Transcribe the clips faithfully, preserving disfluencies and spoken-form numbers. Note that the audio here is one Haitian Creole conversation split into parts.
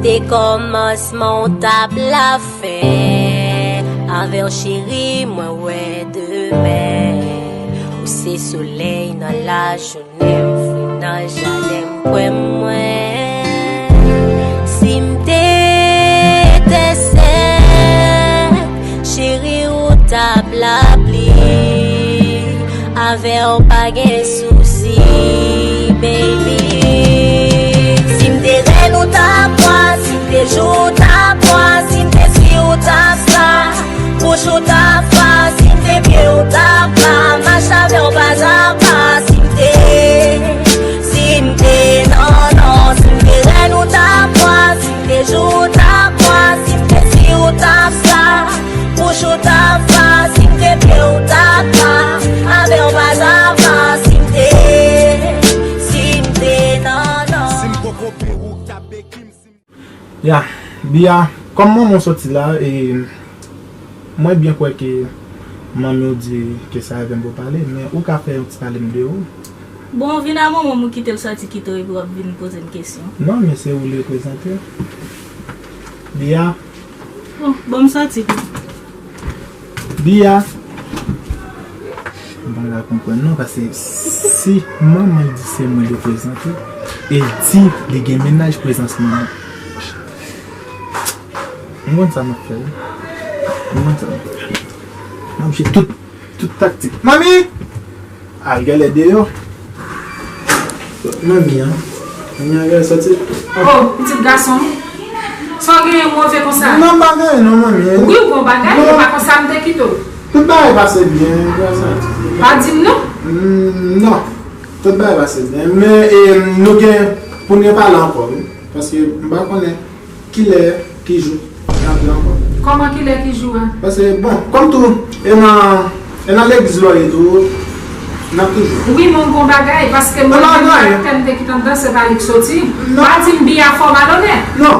Se kòmansman w t ap lafen. Avè w cheri, mwen wè demen. Ou se solèy nan lajounen, m fri nan jaden, m kwè mwen. Si m te etensèl, cheri, ou t ap lapli. Avè w pa gen sousi, baby. Si m te rèn, ou t ap bwa. Si m te jou, ou t ap bwa. Si m te si, ou t ap sa. Bouch, ou t ap fa. Si m te pye, ou t ap la. Mache avè w pa a pa. Si m te, si m te, non, non. Si m te rèn, ou t ap bwa. Si m te jou, ou t ap bwa. Si m te si, ou t ap sa. Bouch, ou t ap fa. Si m te pye, ou t ap la. Avè w pa a pa. Si m te, si m te, non, non. Si m poko peruk, t ap beki m, si m Ya, Bia, kòm manman w soti la, e, mwen byen kwè ke manmi w di ke sa avè m pou pale, men ou ka fè yon ti pale m de ou. Bon, w vin a manman m, ou kite l soti kite w epi w ap vin poze m kesyon. Non, men se ou li reprezante. Bia. Bon, bon, m soti. Bia. M pa ka konprann non, paske si manman l di se mwen li reprezante, e l di li gen mennaj, prezans manman. M konn sa m ap fè wi. M konn sa m ap fè. M ap jwe tout, tout taktik. Manmi! Al genlè deyò. Manmi an. Manmi an genlè soti. Oh, pitit gason m. Sa w genyen move konsa? Non, m pa genyen non, manmi. Wi, ou gon bagay, non. E pa konsa m te kite w. Tout bagay pase byen, gason. Pa di m non. Mm, non. Tout bagay pase byen. Men, e, nou gen pou n repale ankò, wi. Paske m pa konnen kilè, ki jou n ap jwe ankò. Kòman kilè, ki jou a? Paske, bon, kòm tou, e nan, e nan legliz lò ye tou, n ap toujou. Wi, men w gon bagay, paske mwen menm karaktè m te kite anndan, se pa li k soti. Non. Pa di m Bia fè w malonè. Non,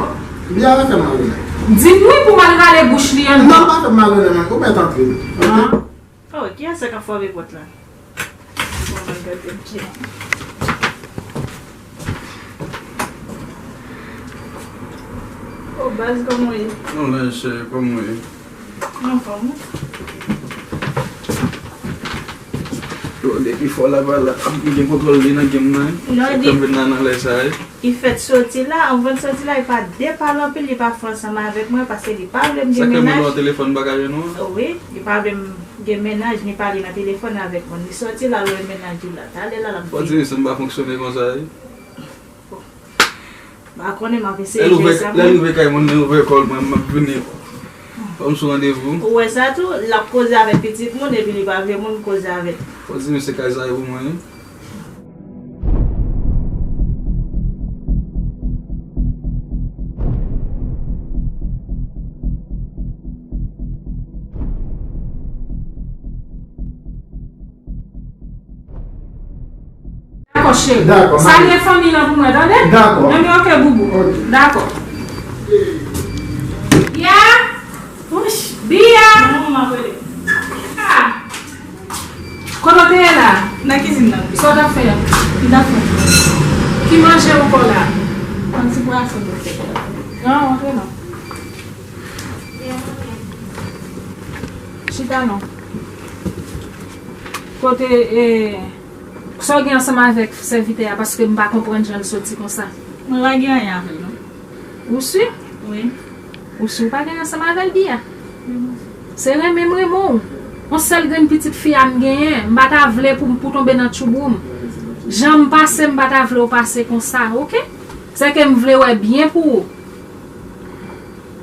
Bia pa fè m malonè. Di m wi pou m al rale bouch li an. Non, pa fè m malonè, non, ou mèt antre, wi. Ah. Oh, kiyès sa k ap frape pòt la? Bon, mwen gade m tchè. Oh, baz, kòman w ye? Non, la, chè, kòman w ye? Anfòm, wi. Yo, depi fò la pa la, m gen kontwòl li nan game nan, wi. Sa k fè m vin la nan lè sa, wi. Li fèk soti la, anvan l soti la, li pa depale anpil, li pa fè ansanm avèk mwen, paske li pa vle m gen mennaj. Sa k fè m rele w nan telefòn, m pa ka jwenn ou an? Wi, li pa vle m gen mennaj, ni pale nan telefòn avèk mwen. Li soti la, l wè mennaj li la. Talè la, l ap vini. Fò di m si m pa fonksyone konsa, wi. Bon. M pa konnen, m ap eseye jere sa, mwen. Lè l rive kay moun nan, ouvè kò l, mwen, m ap vini. Fò m sou randevou. Ou wè sa tou, l ap koze avèk pitit moun, epi li pa vle moun koze avèk. Fò di m se kay sa yo pou mwen, wi. Dakò, cheri. Dakò, mami. Salye fanmi lan pou mwen, tande? Dakò. Mami, ok, boubou. Ok. Dakò. Ya! Wouch, Bia! Manman m ap rele. Ah! Kote w te ye la? Nan kizin nan. Sa w t ap fè a? Ki t ap fè? Ki manje ou fè la? Yon ti pwason nou fè. Non, antre non. Chita non. Kote, e, sa w gen ansanm avèk sèvitè a, paske m pa konprann jan l soti konsa. Mwen pa gen anyen avè l non. Ou si? Wi. Ou si w pa gen ansanm avè l, Bia? Wi, mwen si. Se renmen m renmen w. Yon sèl grenn pitit fi a m genyen, m pa ta vle pou, pou tonbe nan tchouboum. Jan m pase, m pa ta vle w pase konsa, oke? Se ke m vle wè byen pou ou.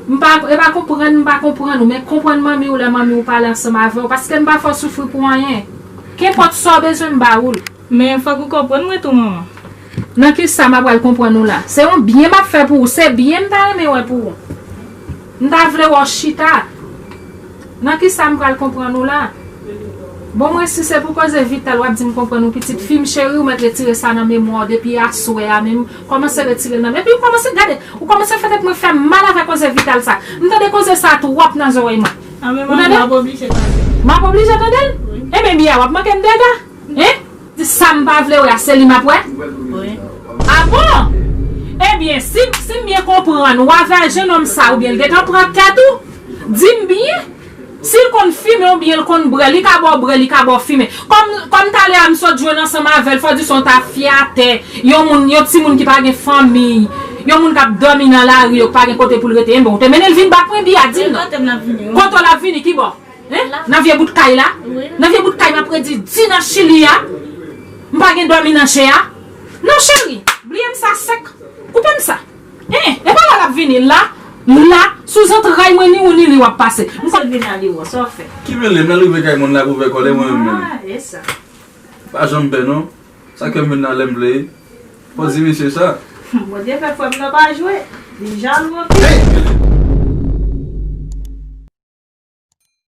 M pa, e pa konprann, m pa konprann ou, men konprann manmi w lè manmi w pale ansanm avè w, paske m pa fè w soufri pou anyen. Kenpòt sa w bezwen, m ba ou l. Men fòk ou konprann mwen tou, manman. Nan kisa m ap pral konprann ou la? Se yon byen m ap fè pou ou, se byen m ta renmen wè pou ou. M ta vle wè w chita. Nan kisa m pral konprann ou la? Bon, mwen, si se pou koze Vital w ap di m konprann ou, pitit fi m cheri, ou mèt retire sa nan memwa w depi aswè a menm. Kòmanse retire l nan, epi ou kòmanse gade, ou kòmanse fè tèt mwen fè m mal avèk koze Vital sa. M tande koze sa twòp nan zòrèy mwen. Ou tande? M ap oblije tande l. M ap oblije tande l? Wi. Ebyen, Bia, w ap manke m dega. Hein? Di sa m pa vle wè a, se li m ap wè? Wi. Ah bon? Ebyen, si, si m byen konprann, Ou avè jennonm sa oubyen l gentan pran tèt ou? Di m byen. Si l konn fimen oubyen l konn bwè, li ka ba w bwè, li ka ba w fimen. Kòm, kòm talè a m sot jwenn ansanm avè l, fò di se yon ta fyatè, yon moun, yon timoun ki pa gen fanmi, yon moun k ap dòmi nan lari yo, ki pa gen kote pou l rete, enben, ou te mennen l vin bat mwen, Biya, di m non. Kote l ap vini, wi. Kote l ap vini, ki bò? Hein? Nan vye bout kay la? Nan vye bout kay m ap redi, di nan Chili a. M pa gen dòmi nan chè a. Non, cheri, bliye m sa sèk. Koupe m sa. Hein? E pa la l ap vini la. La, sou zantray mwen, ni ou ni li w ap pase. M konn vin ale wè, sa w fè? Ki mele m nan rive kay moun la pou fè kòlè mwen menm menm. Ah, e sa. Pa janm pè non. Sa kè m vin nan lè m vle. Fò di misye sa. Bondye fè frè m nan pa jwe. Li jalou anpil.